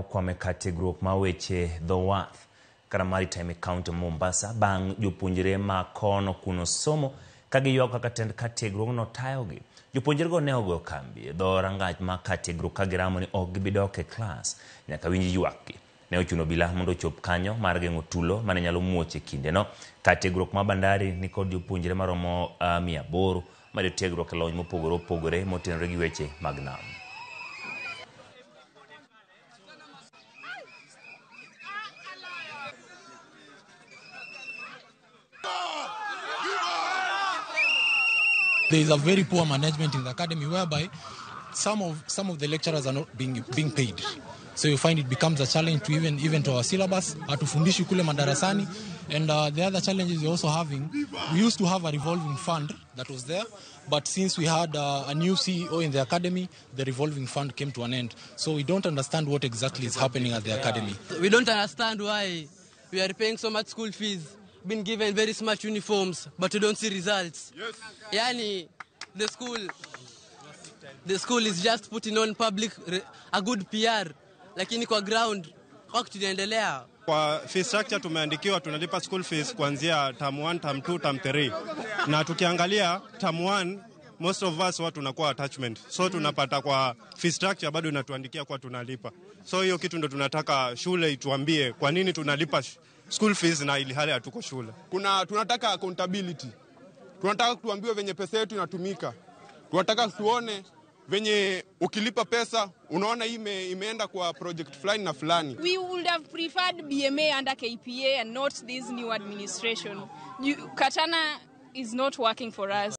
Okwame kar tiegruok ma weche dho wath kata Maritime e kaunti ma Mombasa bang' jopuonjre ma kono kuno somo ka giywago kaka tend kar tiegruogno tayogi. Jopuonjrego ne ogoyo kambi e dho rangach ma kar tiegruok ka giramo ni ok gibi dok e klas nyaka winj ywakgi. Ne ochuno obila mondo ochop kanyo mar geng'o tulo mane nyalo muoch e kindeno. Kar tiegruok ma Bandari nikod jopuonjre maromo 800 mayudo tiegruok e lony mopogore opogore motenore gi weche mag nam. There is a very poor management in the academy whereby some of the lecturers are not being paid. So you find it becomes a challenge to even to our syllabus, hatufundishi kule madarasani. And the other challenges we're also having, we used to have a revolving fund that was there, but since we had a new CEO in the academy, the revolving fund came to an end. So we don't understand what exactly is happening at the academy. We don't understand why we are paying so much school fees, been given very smart uniforms, but we don't see results. Yes. Yani, the school is just putting on public a good PR, lakini kwa ground kwa kitu inaendelea. Kwa fee structure tumeandikiwa tunalipa school fees kuanzia term 1, term 2, term 3. Na tukiangalia term 1, most of us watu tunakuwa attachment. So tunapata kwa fee structure bado inatuandikia kwa tunalipa. So hiyo kitu ndo tunataka shule ituambie kwa nini tunalipa school fees na ili hali hatuko shule. Kuna tunataka accountability, tunataka tuambiwe venye pesa yetu inatumika, tunataka tuone venye ukilipa pesa unaona hii imeenda kwa project fulani na fulani. We would have preferred BMA under KPA and not this new administration. Katana is not working for us.